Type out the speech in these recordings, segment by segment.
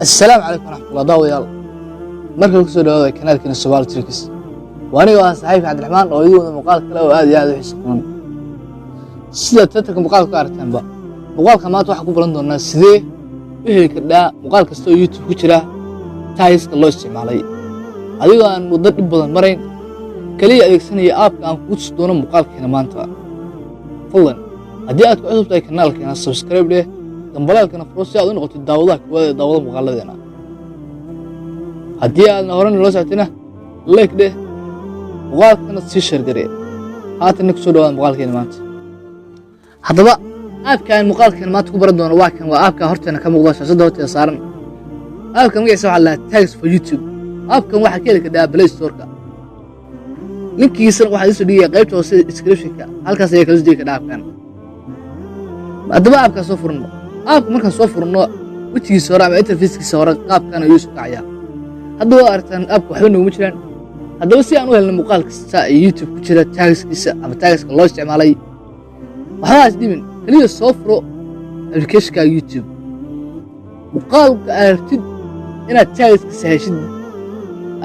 Assalaamu calaykum waraxmatullah. Daawadayaal, markale kusoo dhawaada kanaalkeena Somali Tricks. Waa anigoo ah saaxiibka Cabdiraxmaan oo idin wada muuqaal kale oo aad iyo aad u xiiso badan. Sida title-ka muuqaalka ku aragteenba, muuqaalka maanta waxaan ku baran doonaa sidee u heli kardhaa muuqaal kasta oo YouTube ku jira tags-ka loo isticmaalay, adigoo aan muddo dhib badan marayn, kaliya adeegsanaya app-ka aan kugu tusi doono muuqaalkeena maanta. Fadlan, haddii aad ku cusub tahay kanaalkeena, subscribe dheh, gambaleelkana furo si aad u noqotid daawadaha koowaad ee daawada muuqaaladeena. Haddii aadna horena loo socotayna, like dheh, muuqaalkana sii share garee. Haatanna kusoo dhawaada muuqaalkeena maanta. Haddaba, app-ka aan muuqaalkeena maanta ku baran doono waa kan, waa app-ka horteena ka muuqda, shaashadda horteeda saaran. App-ka magaciisa waxaa la Tags for YouTube. App-kan waxaa ka heli kardhaa Play Store-ka, link-igiisana waxaa idiin soo dhigaya qaybta hoose description-ka. Halkaas ayaa kala soo degi kardhaa app-kan. Haddaba, app-kaan soo furno. App-ka markaan soo furno, wejigiisa hore ama interface-kiisa hore qaabkan ayuu soo kacayaa. Hadda waa aragtaan, app-ka waxba nooguma jiraan. Haddaba, si aan u helno muuqaal kasta ee YouTube ku jira tags-kiisa ama tags-ka loo isticmaalay, waxba is dhibin, keliya soo furo application-ka YouTube. Muuqaalka aad rabtid inaad tags-kiisa heshid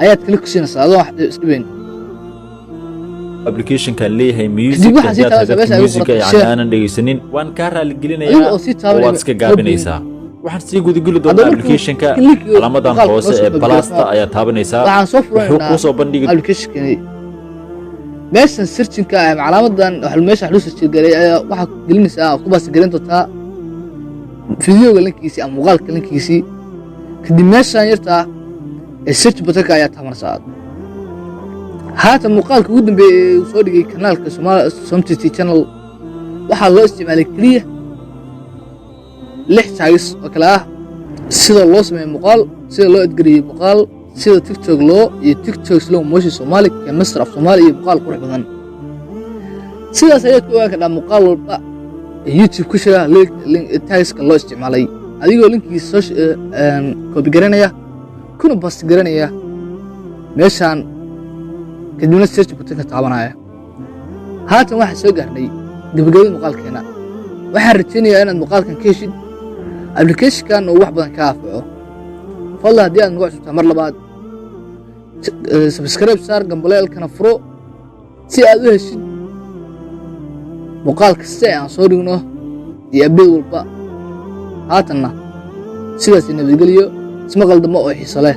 ayaad kala kusiinaysaa adoo wax isdhibayn. Application-kan leeyahay music. Kadib waxaa sii haddii aad taabanaysaa tahay meesha dadka ay ku music qoran yani share. aanan dhegeysanin, waan kaa adiga raaligelinayaa oo sii oo taabanaya waad iska gaabinaysaa. Waxaan sii gudageli Haddaba doonaa markuu application-ka. link-iga Calaamadan muuqaalka hoose noo soo ee kordhiyo, plus-ta ayaa taabanaysaa. waxaan soo Wuxuu furanaynaa kuu soo bandhigi application-kani. Meeshan searching-ka ah ama calaamadan waxa meesha wax lagu search gareey ayaa waxaa gelinaysaa oo ku paste garin doontaa video-ga link-igiisii ama muuqaalka link-igiisii. Kadib meeshan yartaa ee search button-ka ayaa taabanaysaa. Haatan muuqaalka ugu dambeeyay ee uu soo dhigay kanaalka Somtt Channel waxaa loo isticmaalay keliya lix tags oo kale ah: sida loo sameeyo muuqaal, sida loo edit gareeyo muuqaal, sida TikTok loo iyo TikTok slow motion Soomaali, master af Soomaali iyo muuqaal qurux badan. Sidaas ayaad ku ogaan kardhaa muuqaal walba ee YouTube ku jira tags-ka loo isticmaalay, adigoo link-igiisa soo copy garanaya kuna paste garanaya meeshaan, kadibna search button-ka taabanaya. Haatan waxaan soo gaarnay gabagabada muuqaalkeena. Waxaan rajaynayaa inaad muuqaalkan ka heshid, application-kan uu wax badan ka anfaco. Fadlan, haddii aad nagu cusubtaa, mar labaad subscribe saar, gambaleelkana furo si aad u heshid muuqaal kasta ee aan soo dhigno iyo update walba. Haatanna sidaas nabadgeliyo, ismaqal dambe oo xiiso leh.